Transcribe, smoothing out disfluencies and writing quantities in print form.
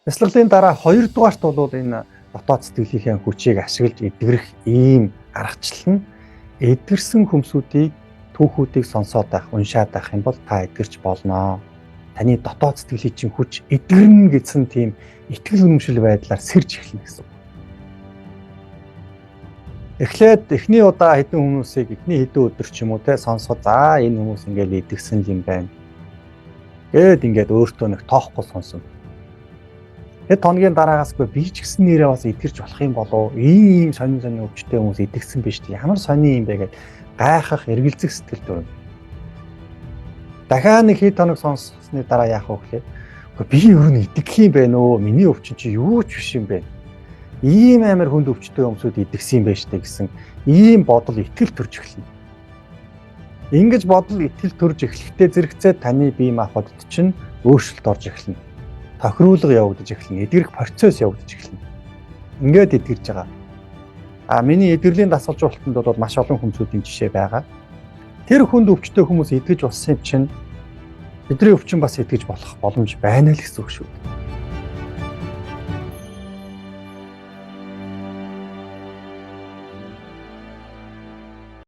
Бясалгалын дараа хоёрдугаарт бол энэ дотоод сэтгэлийнхээ хүчийг ашиглаж эдгэрэх ийм аргачлал нь эдгэрсэн хүмүүсүүдийг түүхүүдийг сонсоод байх, уншаад байх юм бол та эдгэрч болно. Таны дотоод сэтгэлийн чинь хүч эдгэрнэ гэсэн тийм итгэл үнэмшил байдлаар сэрж эхэлнэ гэсэн үг. Эхлээд эхний удаа хэдэн хүмүүсийг эхний хэдэн өдөр ч юм уу те сонсоход за энэ хүмүүс ингээл эдгэрсэн юм байна гэд ингээд өөртөө нэг тоохгүй сонсон. Хэд хоногийн дараагаасгүй би ч гэсэн нэрээ бас эдгэрч болох юм болов, ийм ийм сонин сонин өвчтэй хүмүүс эдгсэн биш үү, ямар сонин юм бэ гэд гайхах, эргэлзэх сэтгэл төрнө. Дахиад нэг хэд хоног сонссны дараа яах вэ гэхлээр үгүй би ер нь идэгх юм байна өө, миний өвчин чи юу ч биш юм бэ. Ийм амар хүнд өвчтэй хүмүүсүүд идэгсэн юм байна штэ гэсэн ийм бодол итгэл төрж эхэлнэ. Ингэж бодол итгэл төрж эхлэхдээ зэрэгцээ таны бие махбодд чинь өөрчлөлт орж эхэлнэ. Тохируулга явагдаж эхэлнэ. Эдгэрэх процесс явагдаж эхэлнэ. Ингээд эдгэрж байгаа. А миний эдгэрлийн дасгалжуулалтанд бол маш олон хүмүүсийн жишээ байгаа. Тэр хүнд өвчтэй хүмүүс эдгэж болсон юм чинь бидний өвчин бас эдгэж болох боломж байна л гэсэн үг шүү дээ.